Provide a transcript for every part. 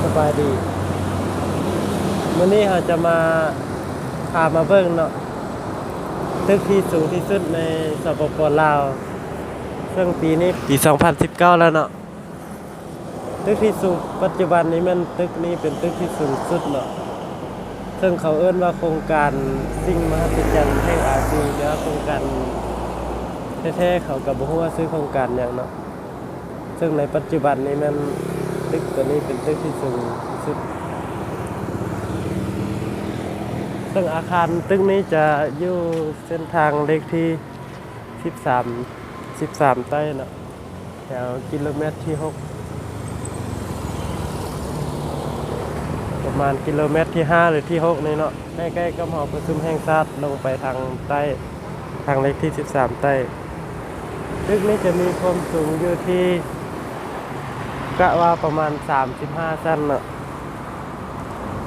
ສະບາຍດີ ມື້ນີ້ເຮົາຈະມາ ພາມາເບິ່ງເນາະ ຕຶກທີ່ສູງທີ່ສຸດໃນ ສປປ ລາວ ເຊິ່ງປີນີ້ປີສອງພັນສິບເກົ້າແລ້ວເນາະ. ຕຶກທີ່ສູງ ປັດຈຸບັນນີ້ແມ່ນຕຶກນີ້ເປັນຕຶກທີ່ສູງສຸດເນາະ ເຊິ່ງເຂົາເອີ້ນວ່າໂຄງການສິ່ງມະຫັດສະຈັນແຫ່ງອາຊີ ແຕ່ວ່າໂຄງການແທ້ໆ ເຂົາກໍບໍ່ຮູ້ວ່າຊື່ໂຄງການຫຍັງເນາະ. ເຊິ່ງໃນປັດຈຸບັນນີ້ແມ່ນຕຶກໂຕນີ້ເປັນຕຶກທີ່ສູງທີ່ສຸດ ເຊິ່ງອາຄານຕຶກນີ້ຈະຢູ່ເສັ້ນທາງເລກທີສິບສາມ ສິບສາມໃຕ້ເນາະ ແຖວກິໂລແມັດທີຫົກ ປະມານກິໂລແມັດທີຫ້າ ຫຼື ທີຫົກນີ້ເນາະ ໃກ້ໆກັບຫໍປະຊຸມແຫ່ງຊາດ ລົງໄປທາງໃຕ້ ທາງເລກທີສິບສາມໃຕ້. ຕຶກນີ້ຈະມີຄວາມສູງຢູ່ທີ່ ກະວ່າປະມານສາມສິບຫ້າຊັ້ນເນາະ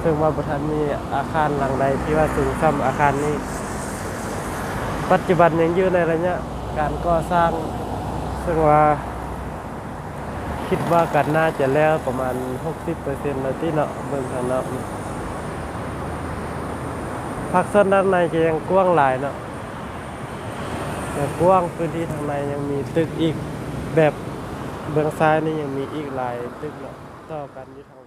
ເຊິ່ງວ່າບໍ່ທັນມີອາຄານຫຼັງໃດທີ່ວ່າສູງສ່ຳອາຄານນີ້ ປັດຈຸບັນຍັງຢູ່ໃນໄລຍະການກໍ່ສ້າງ ເຊິ່ງວ່າຄິດວ່າກໍໜ້າຈະແລ້ວປະມານຫົກສິບເປີເຊັນແລ້ວຕິເນາະ ເບິ່ງທາງນອກນີ້ ພາກສ່ວນດ້ານໃນຈະຍັງກວ້າງຫຼາຍເນາະ ຍັງກວ້າງ ພື້ນທີ່ທາງໃນຍັງມີຕຶກອີກ ແບບເບື້ອງຊ້າຍນີ້ຍັງມີອີກຫຼາຍຕຶກເນາະ ຕໍ່ກັນຢູ່ທາງ